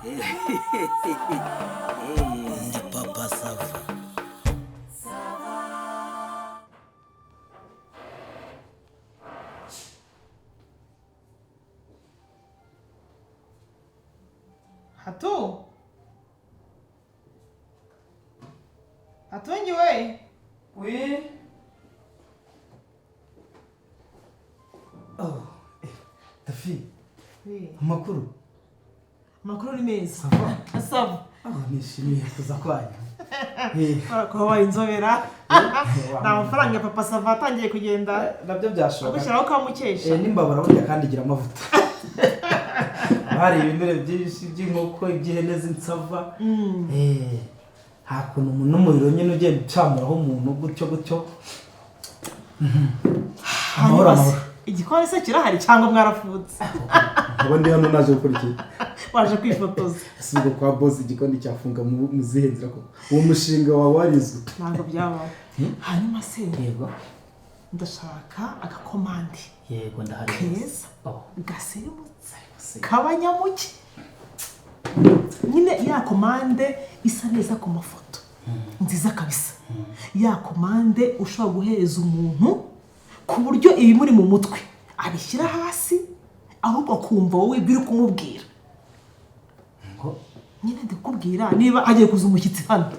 Ndi Papa Sava. Hatu Hatungi we. Oui. Oh, Dafi, amakuru. Amakuru ni meza. Ça va? Ça va. Ah, nishimiye kuza kwanyu. Kubera ko wabaye inzobera. Ni amafaranga ya Papa Sava atangiye kugenda. Nabyo byashoboka. Agushyiraho ka mukesha. N'imbabura burya kandi igira amavuta. Hari ibinure byinshi by'inkoko, iby'ihene z'insava. Nta kuntu n'umuriro nyine ugenda ucamuraho umuntu gutyo gutyo. Amahoro, amahoro. Igikoni se kirahari cyangwa mwarafutse? Nkaba ndi hano naje gukora iki? Waje kwifotoza. Ese ubwo kwa boss igikoni cyafunga mu zihe nzira koko? Uwo mushinga wawe warizwe. Ntabwo byabaho. Hanyuma se Yego. ndashaka agakomande. Yego, ndahari. Keza. Oh. Gasirimutse. Kabanyamuke. Nyine ya komande isa neza ku mafoto. Nziza kabisa. Ya komande ushobora guhereza umuntu ku buryo ibimuri mu mutwe abishyira hasi, ahubwo akumva wowe ibyo uri kumubwira. Ngo nyine ndikubwira niba agiye kuza umushyitsi hano,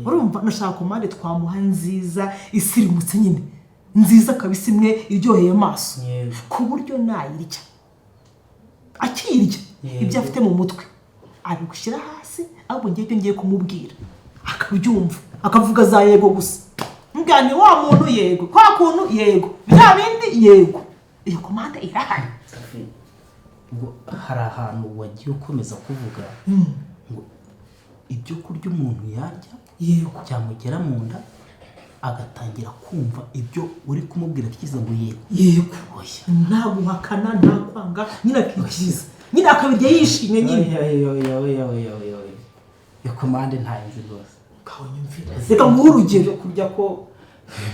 urumva nashaka komande twamuha nziza isirimutse nyine, nziza kabisa, imwe iryoheye amaso, ku buryo nayirya akirya ibyo afite mu mutwe abigushyira hasi, ahubwo ngiye ibyo ngiye kumubwira akabyumva, akavuga za yego gusa. Mbwira ni wa muntu yego, kwa kuntu yego, bya bindi yego. Iyo komande irahari. Ubwo hari ahantu wagiye ukomeza kuvuga ngo ibyo kurya umuntu yarya yego byamugera mu nda agatangira kumva ibyo uri kumubwira akiza ngo yego. Yego. Oya. Nta guhakana, nta kwanga, nyine akikiza. Nyine akabirya yishimye nyine. Oya, oya, oya, oya, oya, oya. Iyo komande ntayo nzi rwose. Ukabanyumvira. Reka nguhe urugero. Ibyo kurya ko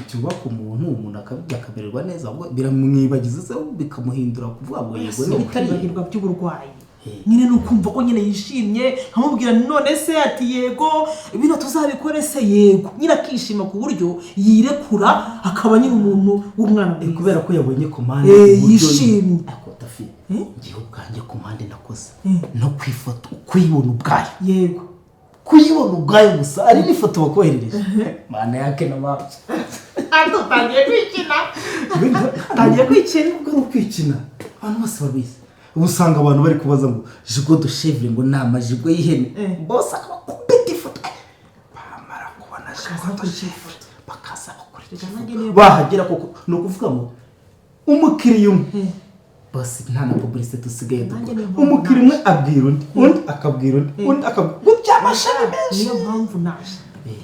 byubaka umuntu, umuntu akabirya akamererwa neza, ahubwo biramwibagiza se bikamuhindura kuvuga ngo yego Si niba bitari yego. ukwibagirwa by'uburwayi. Nyine ni ukumva ko nyine yishimye, nkamubwira none se ati yego, bino tuzabikore se yego. Nyine akishima ku buryo yirekura akaba nyine umuntu w'umwana mwiza. Kubera ko yabonye komande uburyo yishimye. Ariko Dafi, ngiye ubwanjye komande nakoze. No kwifoto ukuyibona ubwayo. Yego. Kuyibona ubwayo gusa ari n'ifoto bakoherereje. Mana yake na mama. Ariko utangiye kwikina. Utangiye kwikina. Ubwo ari ukwikina. Abantu bose babizi. Ubu usanga abantu bari kubaza ngo jigo de chèvre ngo ni amajigo y'ihene. Bose akaba kubita ifoto. Bamara kubona jigo de chèvre bakaza bakurikira. Bahagera koko ni ukuvuga ngo umukiriya umwe. Bose nta na publicité dusigaye dukora. Umukiriya umwe abwira undi, undi akabwira undi, undi akabwira undi. Amashami menshi. Niyo mpamvu naje.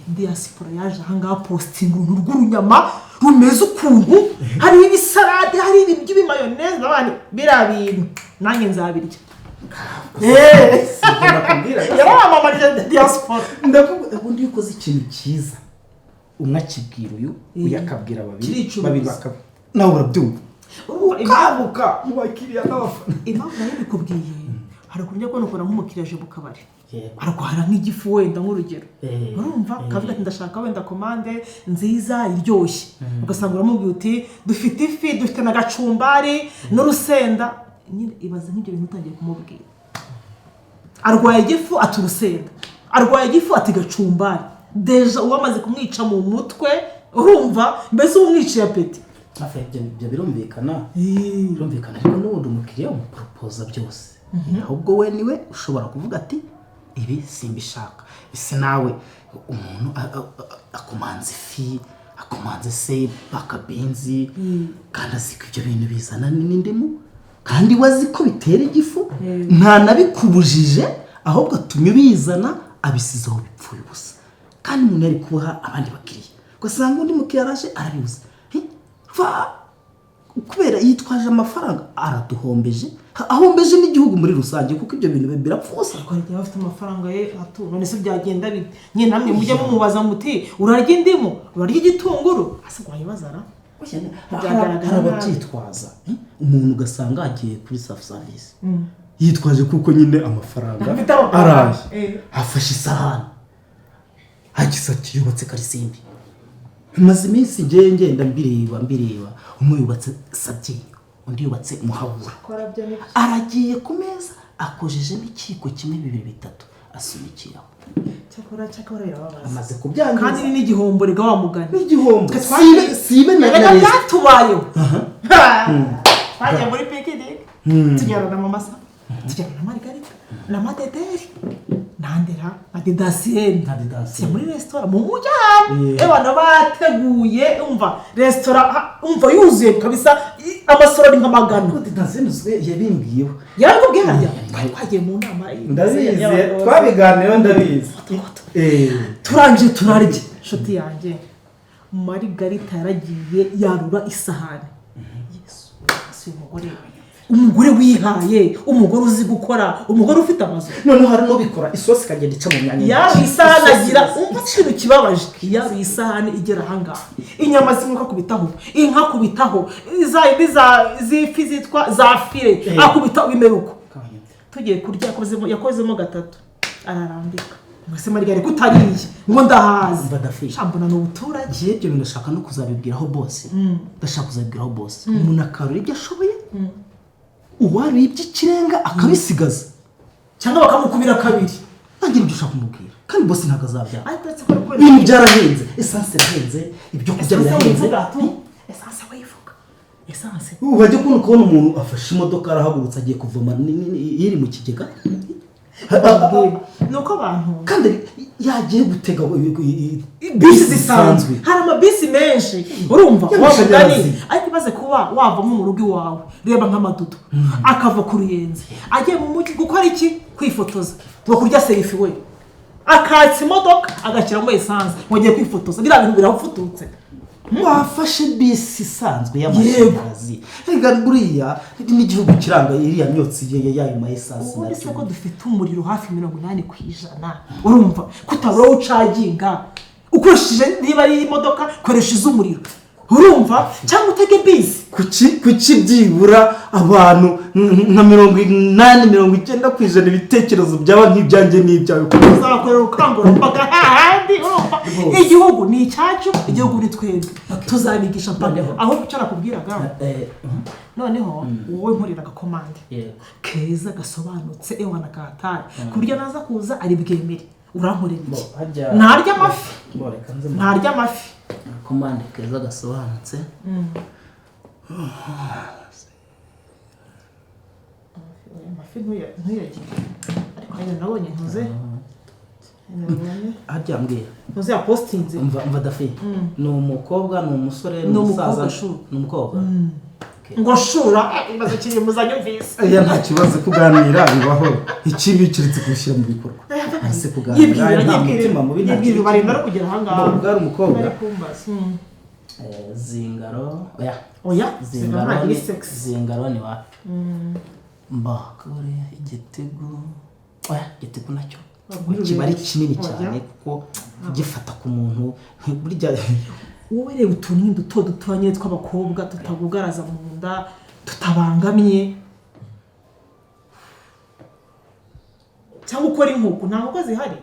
Diaspora yaje ahangaha postinga uruntu rw'urunyama rumeze ukuntu, hariho ibisarade, hariho ibintu by'ibimayoneze, n'abandi biriya bintu nanjye nzabirya. Yaramamaje diaspora. Ndakubwira ubundi iyo ukoze ikintu cyiza umwe akibwira uyu, uyu akabwira babiri, Kiricuruza. babiri bakabwira. Nawe urabyumva. Ukabuka mu bakiriya n'abafana. Impamvu nayo mbikubwiye, hari ukuntu ujya kubona ukabona nk'umukiriya aje mu kabari. Arwara nk'igifu wenda nk'urugero. Urumva? Akavuga ati ndashaka wenda komande nziza iryoshye. Ugasanga uramubwira uti dufite ifi, dufite na gacumbari n'urusenda. Nyine ibaze nk'ibyo bintu utangiye kumubwira. Arwaye igifu ati urusenda. Arwaye igifu ati gacumbari. Deja uwamaze kumwica mu mutwe, urumva mbese umwiciye apeti. Hafi ibyo birumvikana. Birumvikana ariko n'ubundi umukiriya umuporopoza byose. Ahubwo we niwe ushobora kuvuga ati ibi simbishaka. Ese nawe umuntu akomanze ifi, akomanze se bakabenzi, kandi azi ko ibyo bintu bizana n'indimu, kandi we azi ko bitera igifu, nta nabikubujije, ahubwo atumye ubizana abisizeho bipfuye ubusa. Kandi umuntu yari kubaha abandi bakiriya, ugasanga undi mukiriya araje arabibuza. Kubera yitwaje amafaranga araduhombeje, ahombeje n'igihugu muri rusange, kuko ibyo bintu birapfusa. Ariko hari igihe bafite amafaranga ye atu, none se byagenda bite? Nyine namwe mujye mumubaza muti urarya indimu, urarya igitunguru, ase wayibaza ra? Hari ababyitwaza. Umuntu ugasanga agiye kuri self service. Yitwaje kuko nyine amafaranga Afite amafaranga. araye. Afashe isahani, agize ati Yubatse Karisimbi. Maze iminsi ngiye ngenda mbireba mbireba, umwe yubatse Sabyinyo, undi yubatse Muhabura. Kora byo ni Aragiye ku meza, akojejemo ikiyiko kimwe, bibiri, bitatu, asunikiraho. Cyakora, cyakora birababaza. Amaze kubyangiza. Kandi ni n'igihombo rega wa mugani. N'igihombo. Twe twagiye- Sibe na Erega na resitora. byatubayeho. Twagiye muri picnic, tujyana na mama sa, tujyana na Margarita na Madederi nandera na Didasiyeni. Na Didasiyeni. Tujya muri resitora mu mujyi ahantu abantu bateguye, umva, resitora umva yuzuye kabisa, amasorori nka magana. Didasiyeni yabimbwiyeho. Yarabikubwiye harya twari twagiye mu nama Ndabizi. y'abayobozi. Twabiganiyeho, ndabizi. Turangije turarya, inshuti yanjye Marigarita yaragiye yarura isahani. Yesu, si umugore, umugore wihaye, umugore uzi gukora, umugore ufite amazu. Noneho hari n'ubikora isosi ikagenda ica mu myanya Yaruye y'intoki. isahani Isosi agira yose. Umva ikintu kibabaje, yaruye isahani igera ahangaha, inyama zimwe akubitaho, inka akubitaho, za indi z'ifi zitwa za filet akubitaho, bimera uko. Tugiye kurya yakozemo gatatu ararambika. Ngo se Margarita utariye? Ngo ndahaze. Umva dafi. Shambona ni ubuturage. Njyewe ibyo bintu ndashaka no kuzabibwiraho bose, ndashaka kuzabibwiraho bose. Umuntu akarura ibyo ashoboye, uwaruye iby'ikirenga akabisigaza. Cyangwa bakamukubira kabiri. Nanjye nibyo ushaka kumubwira, kandi bose ntabwo azabyanga. Ariko uretse ko kubera Ibintu byarahenze, essence irahenze, ibyo kurya essence birahenze. wivuga tu, essence wivuga, essence. Wajya kubona ukabona umuntu afashe imodoka arahagurutse, agiye kuvoma iri mu kigega. Ni uko abantu Kandi yagiye gutega bisi zisanzwe, hari amabisi menshi, urumva wa Y'amashanyarazi. mugani. Ariko imaze kuba wava nko mu rugo iwawe, reba nk'amadudu akava ku Ruyenzi agiye mu mujyi gukora iki? Kwifotoza, ngo kurya selfie, we akatsa imodoka agashyiramo essence ngo agiye kwifotoza. Biriya bintu birafututse. Wafashe bisi isanzwe y'amashanyarazi. Rega buriya n'igihugu kiranga iriya myotsi y'ayo ma essence. Ubundi se ko dufite umuriro hafi 80%, urumva kutabura ucaginga ukoresheje, niba ari imodoka koresha iz'umuriro, urumva, cyangwa utege bisi. Kuki byibura abantu nka 80, 90% ibitekerezo byaba nk'ibyanjye n'ibyawe? Tuzabakorera ubukangurambaga hahandi, urumva, igihugu ni icyacu, igihugu ni twebwe, tuzabigisha mpaka. Noneho. Ahubwo icyo nakubwiraga noneho, wowe nkorera agakomande keza gasobanutse, ewana kahatari, ku buryo naza kuza ari bwemere. Urankorera iki? Ntarya amafi, ntarya amafi. Komande keza gasobanutse. Amafi ntuyagire, ariko hari nabonye ntuze, nabonye Harya mbwira. ntuze yapositinze. Umva dafi, ni umukobwa, ni umusore, ni Ni umukobwa, umusaza? shu. Ni umukobwa. Ngo shura, ikibazo kiri muzanyumvise. Aya nta kibazo, kuganira bibaho, ikibi keretse kubishyira mu bikorwa. Ese kuganira Yibwira nta yibwira mutima mubi, nta yibwira kibi. barinda no kugera ahangaha. Ubwo ari umukobwa. Bari kumbaza. Zingaro oya. Oya, zingaro Zingaro ntabwo ni iri sexy. Zingaro ni wapi mbakore igitego? Oya, igitego nacyo Wabwira kiba ari urebe. kinini Oya. cyane, kuko gifata ku muntu burya. Wowe reba utuntu duto duto nyine tw'abakobwa tutagugaraza mu nda, tutabangamye, cyangwa ukora inkoko, nta nkoko zihari.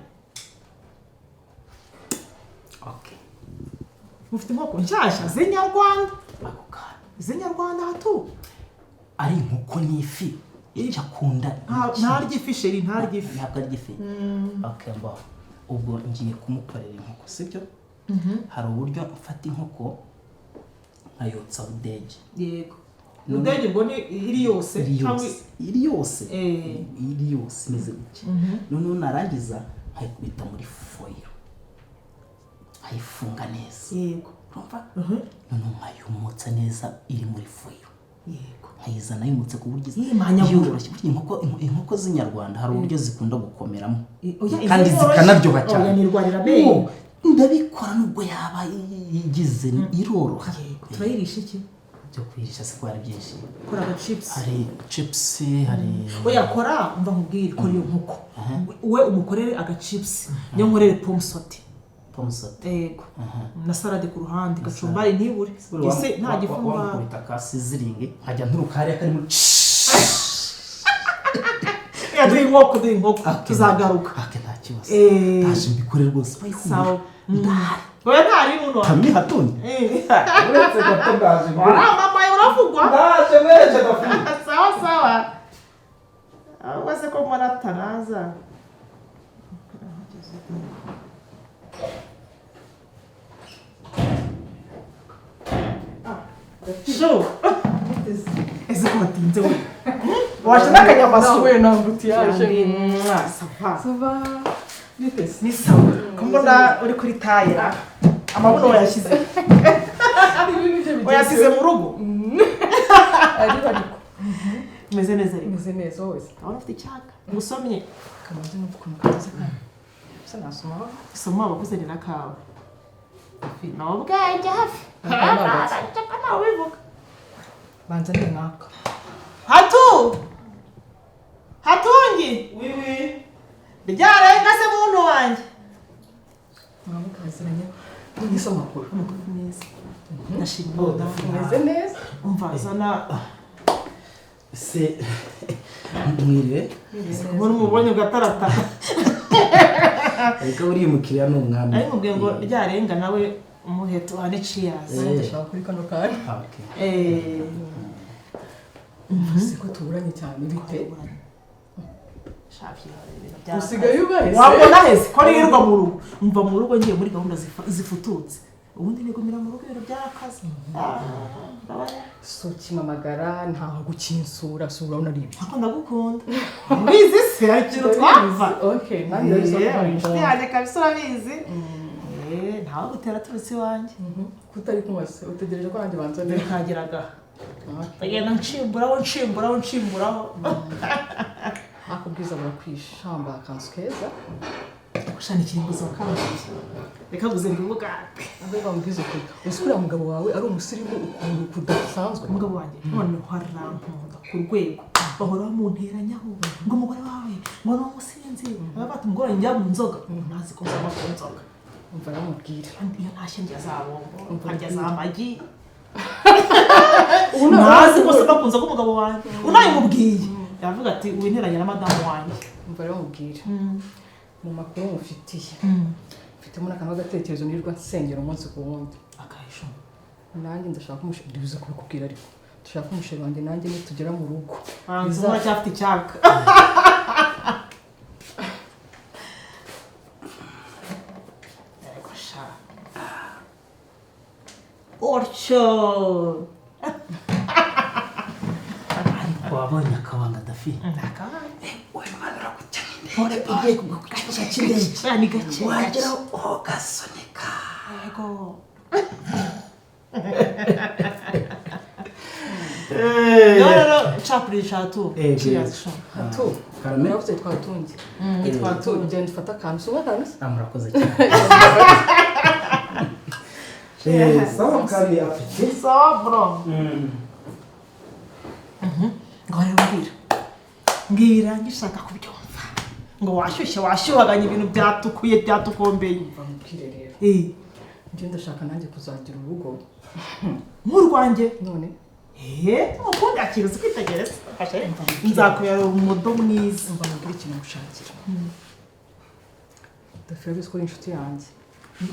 Okay. Ufite inkoko nshyashya z'inyarwanda? Ako kantu. Z'inyarwanda hatu. Ari inkoko n'ifi, icyo akunda ni iki? Ntarya ifi chéri, ntarya ifi. Ntabwo arya ifi. Okay, mbo ubwo ngiye kumukorera inkoko, sibyo? Hari uburyo mfata inkoko nkayotsa budege. Yego, udege ubwo ni iri yose? Iri Cyangwa yose, iri yose. Iri yose imeze gutya. Noneho narangiza nkayikubita muri foil, nkayifunga neza. Urumva, noneho nkayumutsa neza iri muri foil. Nkayizana yumutse ku buryo Yimanyagura. yoroshye. Burya inkoko z'inyarwanda hari uburyo zikunda gukomeramo. Oya, izi Kandi zoroshye. zikanaryoha cyane. Oya, nirwarira amenyo. Oh, ndabikora nubwo yaba igize iroroha. Yego, turayirisha iki? Byo kuyirisha se ko hari byinshi? Kora agachips. Hari chips, hari Oya, kora, umva nkubwire, kora iyo nkoko, we umukorere agachips, niyo nkorere pomme sautée. Pomme sautée. Yego, na salade ku ruhande, gacumbari ntibure ese nta gifu mva. Wamukubita ka sizzling, nkajya nturuka hariya karimo. inkoko, duhe inkoko. Okay. Tuzagaruka. Okay, nta kibazo. Eh. Ndaje mbikore rwose. Sawa. Oya, ntari muno. Tami hatoni. Uretse gato ndaje. Waramamaye, uravugwa. Ndaje mwereje dafi. Sawa sawa. Ahubwo se ko mbona ataraza? Shu, ese ko watinze we? Waje n'akanyamaso. Nahuye na embouteillage. Ça va? Ça va. Bite se? Ni sawa. Ko mbona uri kuri tayira, amabuno wayashyize Ibi nibyo bigezweho. wayasize mu rugo? Ariko ariko. Umeze neza ariko? Meze neza, wowe se? Ndabona ufite icyaka, ngusomye. Kamanzi n'ukuntu kameze kandi. Gusa nasoma. Soma, abakuzanira akawe ni ubwenge hafi. Aka Nawe ubivuga. Banza ni mwaka. Hatu hatungi. Oui oui. Ryarenga se muntu wanjye. Mwamukaziranye. Nise amakuru? Amakuru meza, ndashima Oh, Imana. Meze neza. Umva, zana. Se mwiriwe. Kubona umubonye ugataratara. Ariko buriya umukiriya ni umwami. Ari mubwiye ngo ryarenga nawe umuheto ane cheers. Eh. Ndashaka kuri kano kanya. Ah, okay. Siko tuburanye cyane, bite? Shafi, ibintu byarakaze. Usigaye ubaye se? Wabona hese ko nirirwa mu rugo, mva mu rugo ngiye muri gahunda zifututse, ubundi nigumira mu rugo, ibintu byarakaze. Ah, ndabona. So ukimamagara ntaho gukinsura, si urabona ari ibyo. Ariko ndagukunda, ubizi se, hari ikintu twapfa. Okay, nanjye ndabizi ko Eh, inshuti nkunda. yanjye kabisa, urabizi. Eh, ntawe gutera aturutse iwanjye. Kutari kunywa se, utegereje ko nanjye banzanira? Nkageraga ndagenda nshimburaho, nshimburaho, nshimburaho. Ariko ubwiza burakwishamba, akanzu keza. Gushana ikirimbuzo kabuye, reka guze ndubugate. Ahubwo bamubwiza ukuri, uzi ko uriya mugabo wawe ari umusirimu ukuntu kudasanzwe? Umugabo wanjye noneho arankunda ku rwego bahora bamunteranyaho ngo umugore wawe ngo ni umusinzi, baba bati umugore njya mu nzoga, ntazi ko nsoma ku nzoga. Umva aramubwira. Kandi iyo ntashye ndya za bombo, nkarya za magi. Ubu Ntazi ko nsoma ku nzoga umugabo wanjye, unayimubwiye yavuga ati winteranya na madamu wanjye. Umva aramubwira, mu makuru mufitiye, mfitemo n'akantu k'agatekerezo nirirwa nsengera umunsi ku wundi. Akahisho. Nanjye ndashaka umusheri, ndibuze kubikubwira, ariko ndashaka umusheri wanjye nanjye nitugera mu rugo. Banza uracyafite icyaka. Yego sha. Utyo. Ariko wabonye akabanga, Dafi? Nakabanga. Wemana gutya nk'indege igiye kugwa ku kibuga cy'indege. Ni gake. Wagera ugasunika. Yego. No, no, no, capuri eshatu. Eh, Cheers, sha. Hatu. Karame. Uravuze twatunge. Twatunge. Genda ufate akantu, si akantu se? Ah, murakoze cyane. Sawa kandi afite. Sawa bro. Ngo rero mbwira. Mbwira ngishaka kubyumva. Ngo washyushye, washyuhaganye, ibintu byatukuye, byatukombeye. Umva mubwire rero. Eh, Njye ndashaka nanjye kuzagira urugo. Nk'urwanjye. None Eh, ukunda kintu uzi kwitegereza. Nzakubera umudo mwiza. Umva mubwire ikintu ngushakira. Dafi, urabizi ko uri inshuti yanjye.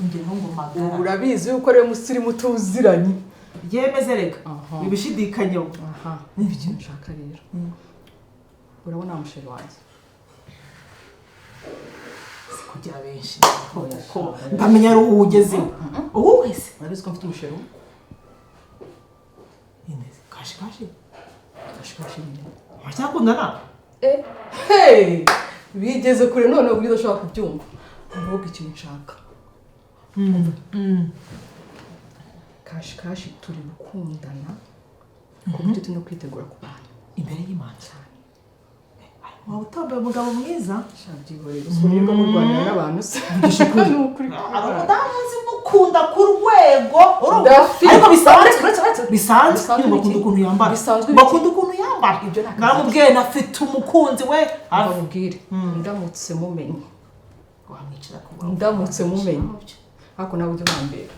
Ngeraho ngo magara. Urabizi yuko ariwe musirimu tuziranye. Byemeze reka. Aha. Ibishidikanyeho. Aha, ikintu nshaka rero. Urabona wa musheri wanjye. Si kugira benshi. Kuko ndamenya ari uwo ugezeho. Uwo wese. Urabizi ko mfite umusheri umwe. Ineze. Kashi kashi. Ashikashi nyine. Muracyakundana? Eh, hey! Bigeze kure none uburyo udashobora kubyumva. Mvuga ikintu nshaka. Kashi kashi turi gukundana ku buryo turi no kwitegura kubana. Imbere y'Imana. Waba utambaye umugabo mwiza. Sha byihorere, uzi ukuntu murwanira n'abantu se? Ni ukuri. Hari umudamu nzi mukunda ku rwego, urumva? Dafi. Ariko bisanzwe. Uretse, uretse. Bisanzwe. Bisanzwe Nyine bakunda biki? ukuntu yambara. Bisanzwe biki? Bakunda ukuntu yambara. Ibyo ni akazi. Naramubwiye nafite umukunzi we. Hafi. Mbabwire, ndamutse mumenye. Wamwicira ku Ndamutse mumenye. Ariko nawe ujya ubambera.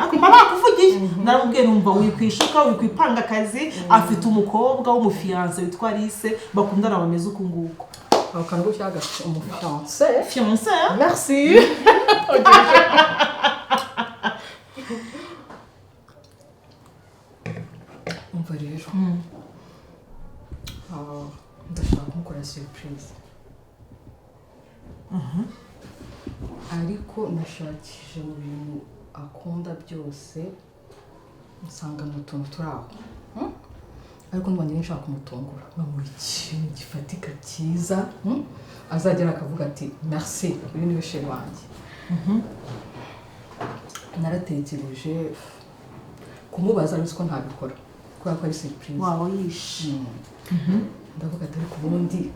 Ariko mba nakuvugiye, naramubwiye numva wikwishuka, wikwipanga akazi, afite umukobwa w'umufiyanse witwa Alice bakundana, bameze uku nguku. Ako kantu gutya gafite umufiance. Fiancé, hein? Merci. Umva rero, ndashaka kumukorera surprise, ariko nashakishije mu bintu akunda byose nsanga ni utuntu turi aho. Ariko ndumva njyewe nshaka kumutungura nkamuha ikintu gifatika cyiza, Azagera akavuga ati merci, uyu niwe chéri wanjye. Naratekereje kumubaza, ariko ko ntabikora kubera ko ari surprise. Waba yishe. Ndavuga ati ariko ubundi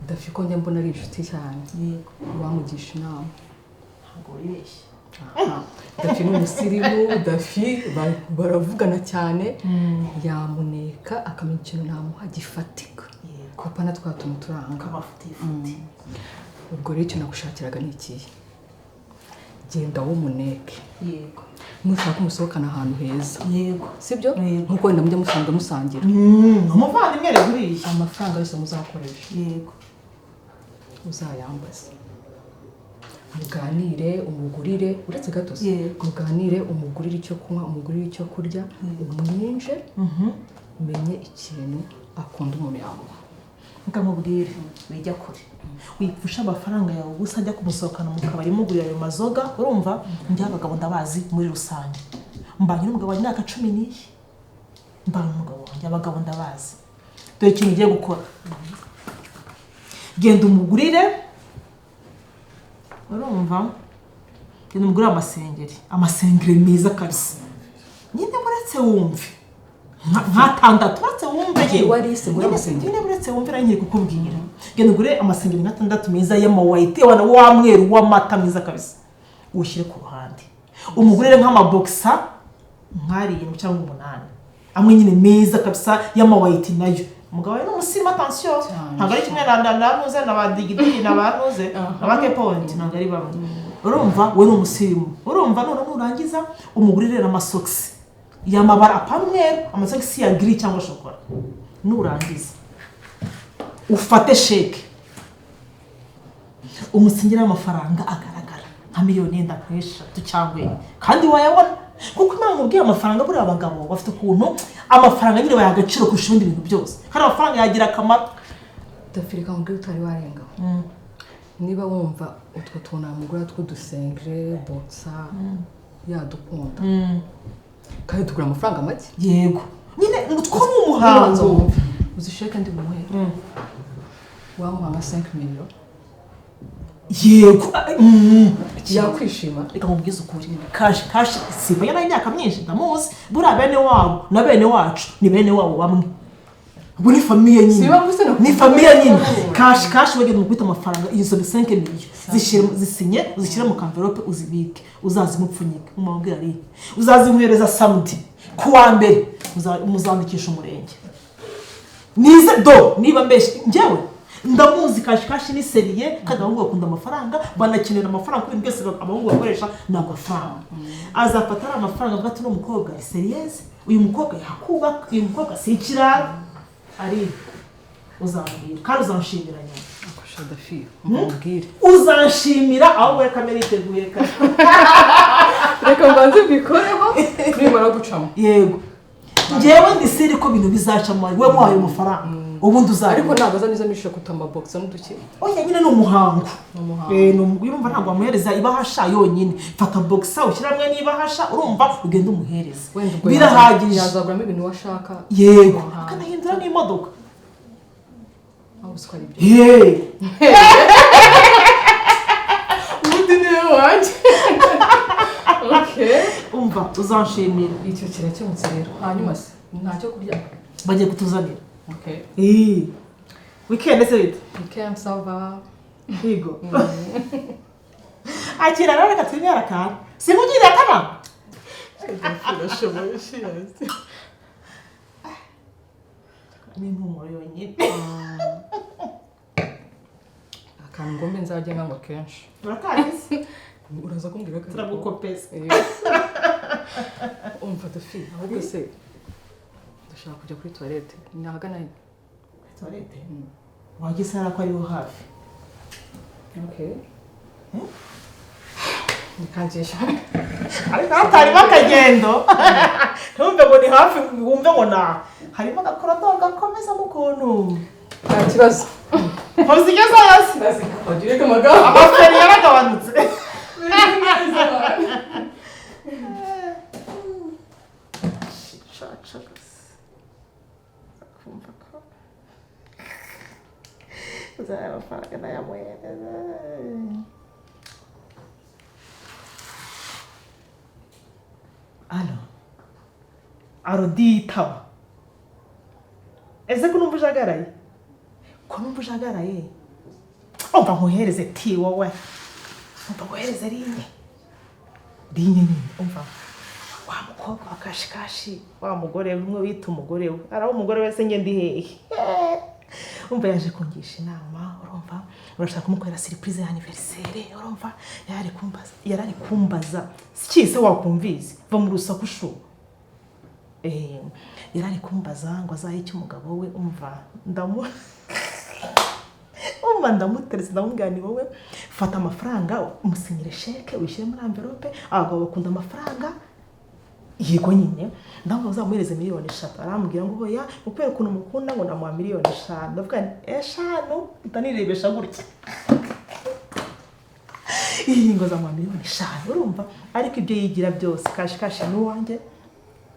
Dafi ko njya mbona ari inshuti cyane, wamugisha inama. Ntabwo wibeshye. Aha. Dafi ni umusirimu, Dafi baravugana cyane, yamuneka akamenya ikintu namuha gifatika, apana twa tuntu turanga. Akabafutifuti. Ubwo rero icyo nagushakiraga ni ikihe? Genda w'umuneke. Nushaka umusohokana ahantu heza. Sibyo? Yego. Nkuko wenda mujya musanzwe musangira. Umuvandimwe rero uriya. Amafaranga yose muzakoresha. Uzayambaze. Muganire, umugurire, uretse gato se. Muganire, umugurire icyo kunywa, umugurire icyo kurya, umwinje, umenye ikintu akunda umuntu yamuha. Nkamubwire, wijya kure. Wipfusha amafaranga yawe gusa ajya kumusohokana mu kabari mugurira ayo mazoga, urumva? Njye abagabo ndabazi muri rusange. Mbanye n'umugabo wanjye imyaka 10. Mbanye n'umugabo wanjye, abagabo ndabazi. Dore ikintu ugiye gukora. Genda umugurire, urumva? Genda umugurire amasengeri. Amasengeri meza kabisa. Nyine uretse wumve. Nk'atandatu uretse wumve Igihe yewe. wari ise ngure amasengeri. Nyine uretse wumve nari ngiye kukubwira. Genda ugure amasengeri nk'atandatu meza y'amawayiti, wana wa mweru w'amata mwiza kabisa. Ushyire ku ruhande. Umugurire nk'amabokisa nk'arindwi cyangwa 8. Amwe nyine meza kabisa y'amawayiti nayo. Umugabo we ni umusirimu, attention. Cyane. Ntabwo ari kimwe na Nuze na ba Digidigi na ba Nuze na ba Keponti, ntabwo ari bamwe. Urumva we ni umusirimu. Urumva none nurangiza umugurire amasogisi y'amabara apana umweru, amasogisi ya gris cyangwa shokora. Nurangiza ufate sheke umusinyire amafaranga agaragara nka miliyoni yenda nk'eshatu cyangwa enye, kandi wayabona. Kuko Imana mubwiye amafaranga, buriya abagabo bafite ukuntu amafaranga nyine bayaha agaciro kurusha ibindi bintu byose, kandi amafaranga yagira akamaro. Dafi reka nkubwire utari warengaho. Niba wumva utwo tuntu namugura tw'udusengere, botsa, yadukunda. Kandi tugura amafaranga make. Yego. Nyine utwo ni Ubanza umuhango. wumve. Uzi sheke ndi bumuhe? Wamuha nka 5 millions. Yego. Yakwishima. Reka nkubwize ukuri. Cash, cash, simba nayo imyaka myinshi ndamuzi. Buriya bene wabo na bene wacu ni bene wabo bamwe. Ubu ni famiye nyine. Siba gusa na Ni famiye nyine. Cash, cash wagenda mu kwita amafaranga izo ni 5 millions. Zishyire, zisinye, uzishyire mu envelope uzibike. Uzazimupfunyike. Umubwira ari. Uzazimuhereza samedi ku wa mbere. Muzandikisha umurenge. Nize do niba mbeshye njyewe ndamuzi cash, cash ni seriye, kandi abahungu bakunda amafaranga, banakenera amafaranga kuko ibintu byose abahungu bakoresha ni amafaranga. Azafata ari amafaranga avuga ati uno mukobwa ari seriyeuse, uyu mukobwa yakubaka, uyu mukobwa si ikirara. Ari uzambwira kandi uzanshimira nyuma. Akusha Dafi, umubwire. Uzanshimira aho we kamera iteguye kare. Reka mbanze mbikoreho nimara gucamo. Yego. Njyewe ndi siri ko ibintu bizacamo, we muhaye amafaranga. Ubundi uzareba. Ariko ntabwo aza n'izo kutama box n'uduki. Oya nyine ni umuhango. Ni umuhango. Ni urumva ntabwo wamuhereza ibahasha yonyine. Fata boxa ushyira hamwe n'ibahasha, urumva ugende umuhereze. Wenda ubwo Birahagije. yazaguramo ibintu washaka. Yego. Umuhango. Akanahindura n'imodoka. Aho uswa ari byo. Yego. Ubundi niwe wanjye. Okay. Umva uzanshimira. Icyo kirakemutse rero. Hanyuma se ntacyo kurya. Bagiye kutuzanira. Okay. Weekend se bite? Weekend ça va. Higo. Akira rero reka twinywere akantu. Sinkugiriye akanama? Urashoboye shiyazi. Ni impumuro yonyine. Akantu ngombe nzajya nkanywa kenshi. Urakazi? Uraza kumbwira ko Turagukopeza. Umva Dafi, ahubwo se ndashaka kujya kuri toilette. Ni ahagana he? Toilette? Wageze hariya ko ariho hafi. Okay. Nikangisha. Ariko hatarimo akagendo, ntumve ngo ni hafi, wumve ngo na harimo agakorodo gakomezamo ukuntu. Nta kibazo. Ntuzigeze hasi. Wagireka amagambo. Amaferi yaragabanutse. Kumva ko uzana amafaranga nayamuhereza. Alo, aro nditaba. Ese ko numva ujagaraye? Ko numva ujagaraye? Umva nkohereze ti wowe. Umva nkohereze rinye. Rinye nyine, umva. Wa mukobwa wa kashikashi, wa mugore umwe wita umugore we. Araho umugore wese nge ndi hehe. Umva yaje kungisha inama, urumva urashaka kumukorera surprise ya anniversaire, urumva yari kumbaza, yarari kumbaza. Sikise wakumvise, va mu rusaku shu. Yarari kumbaza ngo azahe iki umugabo we, umva ndamu umva ndamuteretse, ndamubwira ni wowe fata amafaranga umusinyire sheke wishyire muri envelope, abagabo bakunda amafaranga. Yego nyine ndamubwira uzamuhereze 3 miliyoni, arambwira ngo oya ukubera ukuntu mukunda ngo namuha 5 miliyoni. Ndavuga nti 5 mpita gutya iyi ngo azamuha 5 miliyoni, urumva ariko ibyo yigira byose kashikashi ni uwanjye.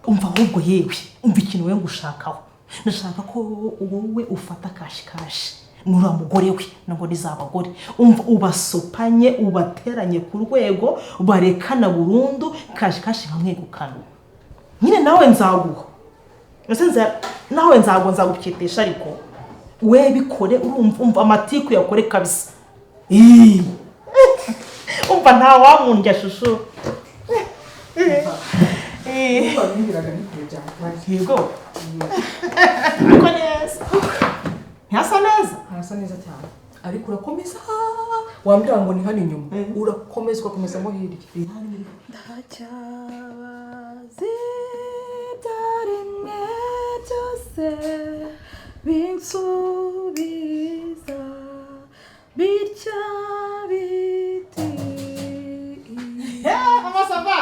Umva ahubwo yewe, umva ikintu we ngushakaho, ndashaka ko wowe ufata kashikashi nuriya mugore we nubwo ni z'abagore, umva ubasopanye ubateranye ku rwego barekana burundu, kashikashi nkamwegukana nyine. Nawe nzaguha ese, nawe nzago nzaguketesha, ariko we bikore, urumva umva amatiku yakore kabisa. Umva nta wamundya shushu. Yego ariko neza, ntihasa neza? Harasa neza cyane, ariko urakomeza wambwira ngo ni hano inyuma, urakomeza ugakomezamo hirya. Ndacyabaza ibyaremwe byose binsubiza bitya biti. Mama Sava,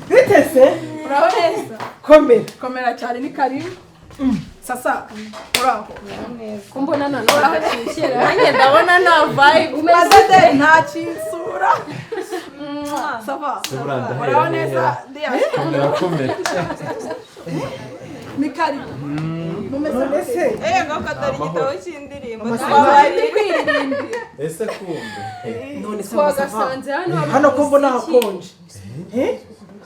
bitese? Uraho neza? Komera. Komera cyane, ni karibu. Sasa uraho? Ko mbona nanone adashyushye, nanjye ndabona nta vibe. Umeze nta kinsura. Sava, uraho neza? Komera komera. Ni karibu. Mumeze mute? Ngo ko atari igitabo cy'indirimbo. Kwiririmbira. Ese kumbe None se Mama Sava, Twagasanze hano. Hano ko mbona hakonje,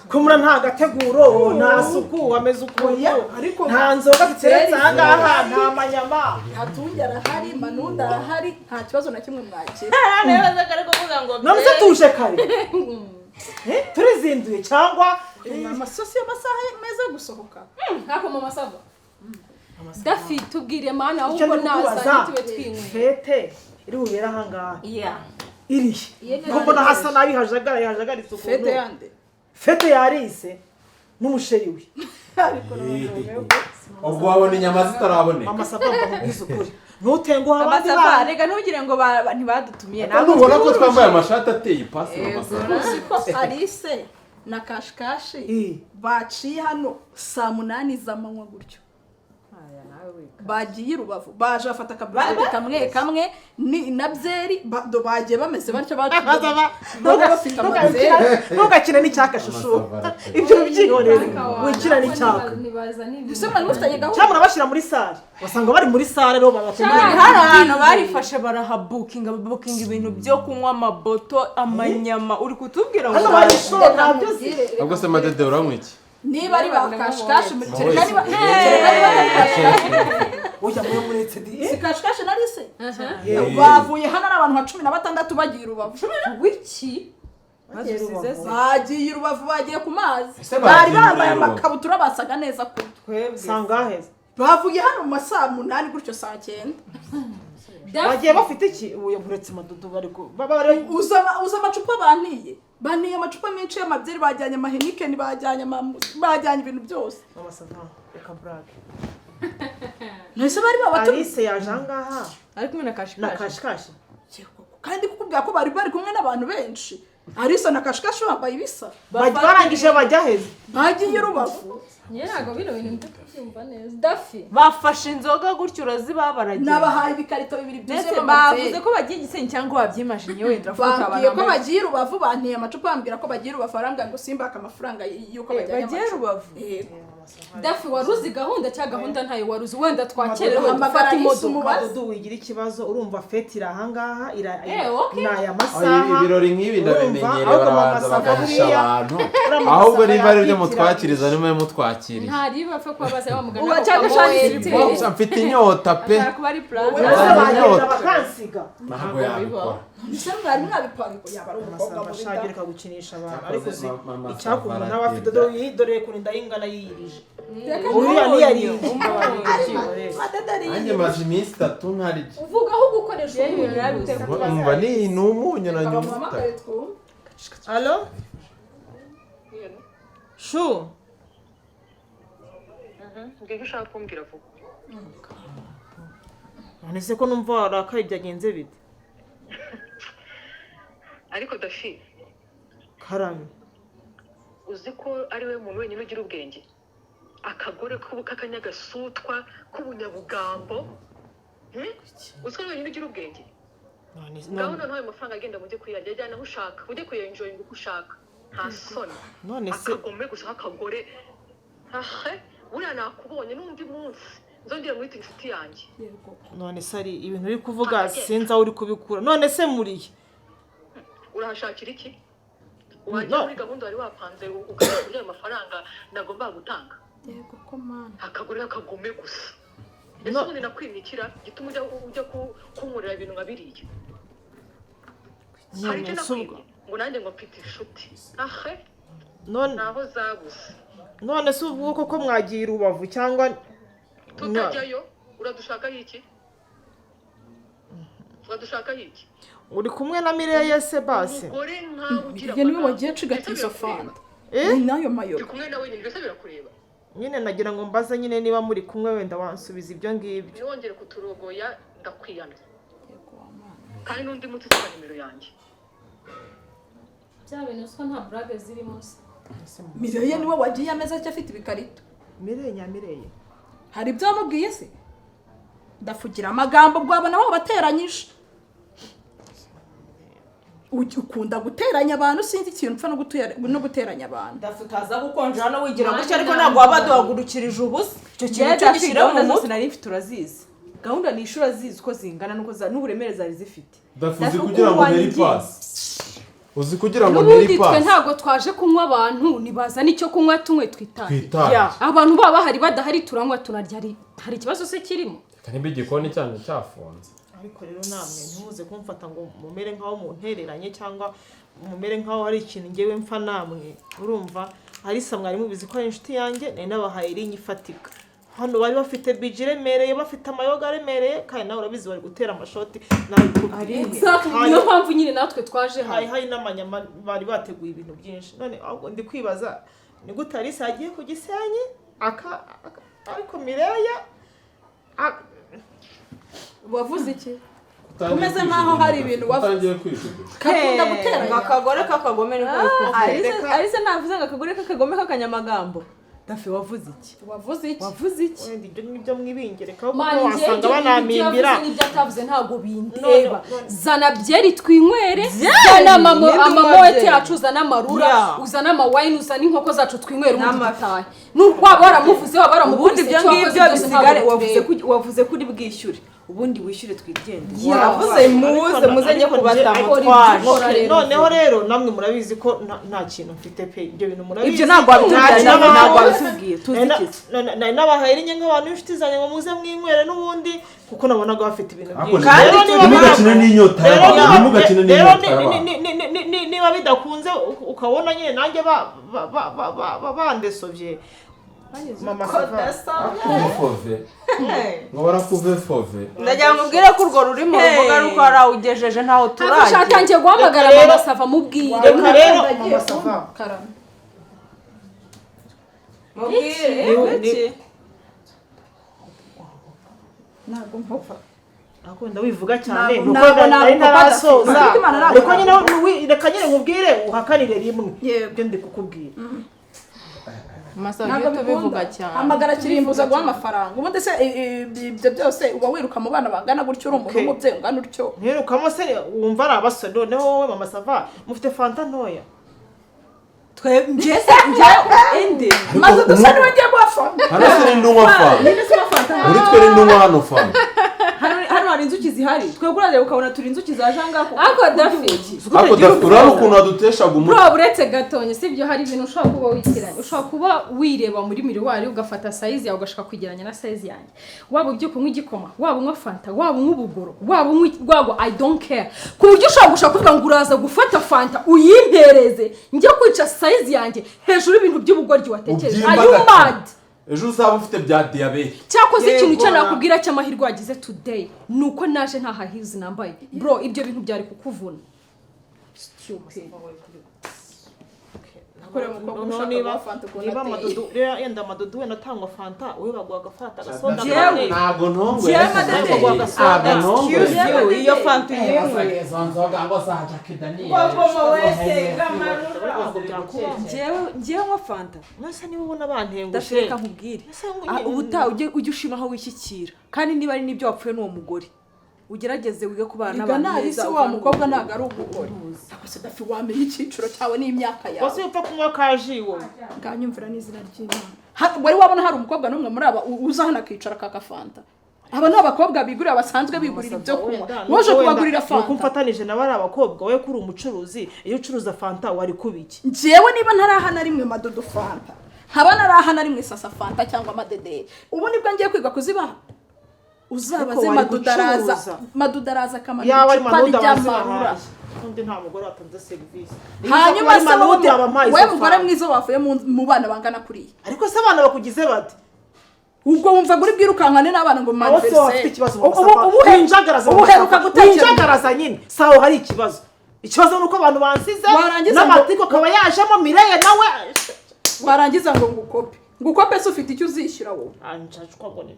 ko mura nta gateguro, nta suku, ameze ukuntu, Ariko nta nzoga ziteretse aha ngaha, nta manyama. Hatungi arahari, Manunda arahari, nta kibazo na kimwe mwakira. Nibazaga ari kuvuga ngo None se tuje kare? Turizinduye cyangwa? Amasosi y'amasaha meza yo gusohoka. Ntako Mama Sava. Dafi, tubwire mana Icyo ahubwo ndi kukubaza, nasange tube twinyweye. Fête iri bubere aha ngaha Yeah. irihe, ko mbona hasa nabi, hajagara hajagaritse Fête ukuntu? yande? Fête yarise n'umusheri we. Ubwo wabona inyama zitaraboneka. Mama Sava, mbakubwiza ukuri, ntutenguhe abandi Amasava, bana. rega ntugire ngo ntibadutumiye. Nubona ko twambaye amashati ateye ipasi, Mama Sava. Uzi ko Alice na Kashikashi baciye hano saa 8 z'amanywa gutyo, bagiye i Rubavu, baje bafata akabushete kamwe kamwe ni na byeri, bagiye bameze batyo, baciye bafite amabyeri. Ntugakine n'icyaka shushu, ibyo byihorere, wikina n'icyaka. Nibaza n'ibintu. Ese mwari mufitanye gahunda? Cyangwa murabashyira muri salle, basanga bari muri salle rero babatumira. Hari ahantu barifashe barahabukinga, babukinga ibintu byo kunywa, amaboto, amanyama, uri kutubwira ngo Hano barishora ntabyo uzi. Ahubwo se Madede, uranywa iki? Niba ari ba Kashikashi, kereka niba ari Kashikashi. Ujya muri muretse di. Si Kashikashi na Alice bavuye hano ari abantu nka 16 bagiye i Rubavu. Wiki? Bagiye i Rubavu, bagiye ku mazi. Ese bari bagiye bambaye muri Rubavu? amakabutura, basaga neza kuri Sangahe? Bavuye hano mu ma saa 8 gutyo, saa 9. Bagiye bafite iki? Ubu uretse Madudu bari ku baba bari Uza amacupa baniye, baniye amacupa menshi y'amabyeri, bajyanye ama Heineken, bajyanye ibintu byose. Mama Sava, reka burake. Nese bari babatumye. Alice yaje ahangaha ari kumwe na Kashikashi. Na Kashikashi. Kandi kukubwira ko bari bari kumwe n'abantu benshi. Alice na Kashikashi bambaye ibisa. Barangije bajya heza. Bagiye Rubavu. Njye ntabwo bino bintu ndi kubyumva neza. Dafi. Bafashe inzoga gutyo uraziba baragiye. Nabahaye ibikarito bibiri byuzuyemo. Bavuze ko bagiye Gisenyi cyangwa wabyimajinye wenda uravuga. Bambwiye ko bagiye Rubavu, banteye amacupa bambwira ko bagiye Rubavu, arambwira ngo simbaka amafaranga y'uko bajyanye. Bagiye Rubavu. Dafi, wari uzi gahunda cyangwa gahunda ntayo wari uzi? Wenda twakerewe dufata imodoka. Dudu, wigira ikibazo, urumva fête iri ahangaha ira Eh, okay. ni aya masaha. Ibirori nk'ibi ndabimenyereye, Urumva, ahubwo barabanza Mama Sava bagahisha buriya- abantu. uriya Mama Ahubwo Sava niba ari ibyo yakwitira. mutwakiriza, nimwe mutwakiriye. Ntari bapfa kuba baza bamugana. Ubu cyangwa ushaka Mfite inyota pe. Ashaka kuba ari plan. Wowe se bagenda bakansiga. Ntabwo yabikora. Ese mwari mwabipanga yaba ari umukobwa mubi da? Reka gukinisha abantu, ariko uzi Mama icyakuma Sava umuntu aba afite aratebya. dore dore kurinda y'ingana yiyirije. Reka Uriya ntiwonye. ntiyariye. Nanjye maze iminsi 3 ntarya. Uvuga aho gukoresha umunyu gusa. Umva ni umunyu na nyuma. Allo? Shu. Mbwira icyo ushaka kumbwira vuba. None se ko numva warakaye, byagenze bite? Ariko Dafi, Karame. uzi ko ari we muntu wenyine ugira ubwenge, akagore k'akanyagasutwa k'ubunyabugambo. Uzi ko ari wenyine ugira ubwenge? Ngaho noneho ayo mafaranga agenda, mujye kuyarya, ajyana aho ushaka, ujye kuyenjoyinga uko ushaka, nta soni. None se Akagome gusa k'akagore. Ahe, buriya nakubonye, n'undi munsi nzongera mwita inshuti yanjye. None se ari ibintu uri kuvuga sinzi aho uri kubikura. None se muriye? Urahashakira iki? Wajya muri gahunda wari wapanze, ukajya kurya ayo mafaranga nagombaga gutanga. Yego ko Mana. Akagore k'akagome gusa. Ese ubundi nakwimikira gituma ujya kunkorera ibintu nka biriya? Hari icyo None se ubwo nakwimye ngo nanjye ngo mfite inshuti? Ahe, None ntaho zabuze. None se ubwo koko mwagiye i Rubavu cyangwa Tutajyayo uradushakaho iki? Uradushakaho iki? Uri kumwe na Mireye se basi? Umugore nkawe ugira Njye niwe wagiye acigatiye izo fanta. Eh? Ni nayo mayo. Ndi kumwe nawe nyine, mbese birakureba? Nyine nagira ngo mbaze nyine niba muri kumwe, wenda wansubiza ibyo ngibyo. Ntiwongere kuturogoya, ndakwiyana. Kandi n'undi muti usiba nimero yanjye. Bya bintu uswa nta burage zirimo se. Mireye niwe wagiye ameze atya afite ibikarito. Mireye nyamireye. Hari ibyo wamubwiye se? Ndafugira amagambo bwabona wabateranyije. Ukunda guteranya abantu, sinzi ikintu upfa no guteranya abantu. Dafi, utaza gukonja hano wigira gutya, ariko ntabwo waba duhagurukirije ubusa. Icyo kintu cyo gishyira mu Gahunda zose mutwe. nari mfite urazizi, gahunda ni ishuri urazizi uko zingana n'uko n'uburemere zari zifite. Dafi, uzi Dafi, kugira ngo uko ntere wangiye. ipasi, uzi kugira ngo ntere N'ubundi twe ipasi. ntabwo twaje kunywa, abantu nibazana icyo kunywa tunywe twitahe. Twitahe. Yeah. Abantu baba bahari badahari turanywa tunarya, hari ikibazo se kirimo? Reka niba igikoni cyanyu cyafunze. Ariko rero namwe ntimuze kumfata ngo mumere nk'aho muntereranye cyangwa mumere nk'aho hari ikintu ngewe mpfa namwe. Urumva Alisa, mwari mubizi ko ari inshuti yanjye, nari nabahaye rinye ifatika. Hano bari bafite biji iremereye, bafite amayoga aremereye, kandi nawe urabizi bari gutera amashoti nabikubwiye. Exactly, niyo mpamvu nyine natwe twaje Hari hano. hari n'amanyama, bari bateguye ibintu byinshi. None ahubwo ndi kwibaza ni gute Alisa yagiye ku Gisenyi ariko Mireya Wavuze iki? Umeze nkaho hari ibintu wavuze. Utangiye kwijugunya. Kakunda Ngo guteranya. akagore k'akagome niko bikuvuga. Alice- Alice navuze ngo akagore k'akagome k'akanyamagambo. Dafi, wavuze iki? Wavuze iki? Wavuze iki? Wenda ibyo ngibyo mwibingerekaho kuko Mani, njye wasanga ibyo bintu ibyo banamimbira. yavuze n'ibyo atavuze ntabwo bindeba. None- Zana byeri twinywere, Byeri! zana Ninde unywa amamoete byeri? yacu, uzana amarura, Yeah. uzana amawayini, uzana inkoko zacu twinywere, ubundi N'amafi. dutahe. Nuko waba waramuvuze, waba Ubundi waramukubise, ibyo icyo wakoze ngibyo byose ntabwo bisigare. Wavuze bitureba. wavuze ko uri bwishyure, ubundi wishyure twigendere. Yeah. Wavuze muze muze njye kubatamu twaje. Okay, noneho rero namwe murabizi ko nta kintu mfite pe, ibyo bintu murabizi. Ibyo ntabwo wabitubwiye, Nta kintu ntabwo nabahaye. wabitubwiye, tuzi ikizi. Nari nabahaye rinye nk'abantu b'inshuti zanjye ngo muze mwinywere n'ubundi, kuko nabonaga bafite ibintu Ariko byinshi. Rero niba ntimugakine n'inyota rero y'abantu, niba- ntimugakine rero n'inyota y'abantu. niba bidakunze ukabona nyine nanjye bandesobye Mama Sava. Fove ngo barakuve fove. Ndagira ngo ubwire ko urwo rurimi uruvuga ari uko hari aho ugejeje, ntaho turagera. Atangiye guhamagara Reka Mama rero- Sava, mubwire. Reka rero Mama Sava. Karame. Mubwire iki? Ntabwo nkopa. Akunda wivuga cyane Ntabwo- nuko ntabwo nari nagukopa ntarasoza. Dafi. Ariko Imana Reka ntabwo nyine reka nyine nkubwire uhakanire rimwe. Ibyo ndi kukubwira. Masaha Ntabwo iyo tubivuga bikunda. cyane. Hamagara Kirimbuza guha amafaranga. Ubundi se ibyo byose uba wiruka mu bana bangana gutyo, uri umuntu w'umubyeyi ungana utyo? Ntirukamo se wumva ari abasore? Noneho wowe mama sava mufite fanta ntoya. Twe njye se njye ende. Maze dusa niwe ngiye guha fanta. Hano se ninde unywa fanta? Ninde se unywa fanta? Muri twe ninde unywa hano fanta? Hano hari inzuki zihari. Twebwe urareba ukabona turi inzuki zaje aha ngaha. Ariko Dafi. Ariko Dafi, urabona ukuntu waduteshaga umutwe. Bro, uretse gatonye sibyo, hari ibintu ushobora kuba witiranya, ushobora kuba wireba muri miroir ugafata size yawe ugashaka kwegeranya na size yanjye. Waba ubyuka unywa igikoma, waba unywa fanta, waba unywa ubugoro, waba unywa urwagwa, I don't care, ku buryo ushobora gushaka kuvuga ngo uraza gufata fanta uyimpereze njye kwica size yanjye hejuru y'ibintu by'ubugoryi watekereje. Ubyimba Are you gato. mad? Ejo uzaba ufite bya diyabete. Cyakoze ikintu Yego, cyo na- nakubwira cy'amahirwe wagize today ni uko naje nta high heels nambaye. Bro, ibyo bintu byari kukuvuna. Stupid. Kureba umukobwa Noneho ushaka niba guha fanta ukuntu niba ateye. amadudu rero yenda amadudu wenda atangwa fanta, wowe baguha agafanta agasoda Njyewe- kamwe. Ntabwo ntongoye. Njyewe madede. Baguha agasoda. Ntabwo ntongoye. Excuse you, iyo fanta uyinywe. Izo nzoga ngo za Jack Daniel. Wese Ntabwo byakubaho. Njyewe nywa fanta. Mwese niba ubona bantengushye. Dafi, reka nkubwire. Ah, ubutaha ujye ushima aho wishyikira, kandi niba ari n'ibyo wapfuye n'uwo mugore, ugerageze wige kubana Erega n'abantu nari neza. se wa mukobwa ntabwo ari umugore. Ntabwo se Dafi wamenya icyiciro cyawe n'imyaka yawe. Wose upfa kunywa ka ji wowe. Nganyumvira n'izina ry'Imana. Wari wabona hari umukobwa n'umwe muri aba uza hano akicara akaka fanta? Aba ni abakobwa bigurira, basanzwe bigurira ibyo kunywa, waje kubagurira Nuko fanta? mfatanije nawe ari abakobwa, wowe ko uri umucuruzi, iyo ucuruza fanta wari kuba iki? Njyewe niba ntaraha na rimwe madodo fanta, nkaba naraha na rimwe sasa fanta cyangwa amadederi, ubu nibwo ngiye kwiga kuzibaha. Uzabaze Ariko wari madudaraza gucuruza. Madudaraza akamanura Yaba ari icupa Manuda ry'amarura. bazibahaye, undi nta mugore watanze serivisi. Hanyuma se Manuda yabampaye wowe izo mugore fanta. mwiza wavuye mu bana bangana kuriya? Ariko se abana bakugize bate? Ubwo wumva uri bwirukankane n'abana ngo Aho se waba ufite ikibazo? Winjagaraza. Ubu uheruka gutekereza? Winjagaraza nyine, sawa, hari ikibazo. Ikibazo ni uko abantu bansize Warangiza ngo- n'amatiko akaba yajemo Mireye nawe. Warangiza ngo ngukope, ngukope se ufite icyo uzishyura wowe? Anjajwa ngo ni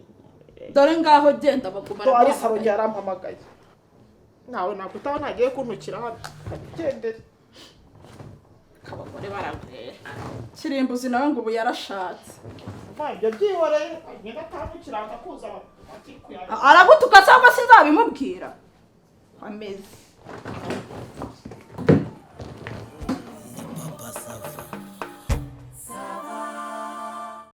Dore ngaho genda bagumana. Do ari saro yarampamagaye, nawe nakutaho ntagiye kuntukira hano, gendere abagore baragwira. Kirimbuzi nawe ngo ubu yarashatse. Ibyo byihoreye, agenda atandukira akakuza amatiku yawe. Aragutuka cyangwa se nzabimubwira ameze. Papa Sava.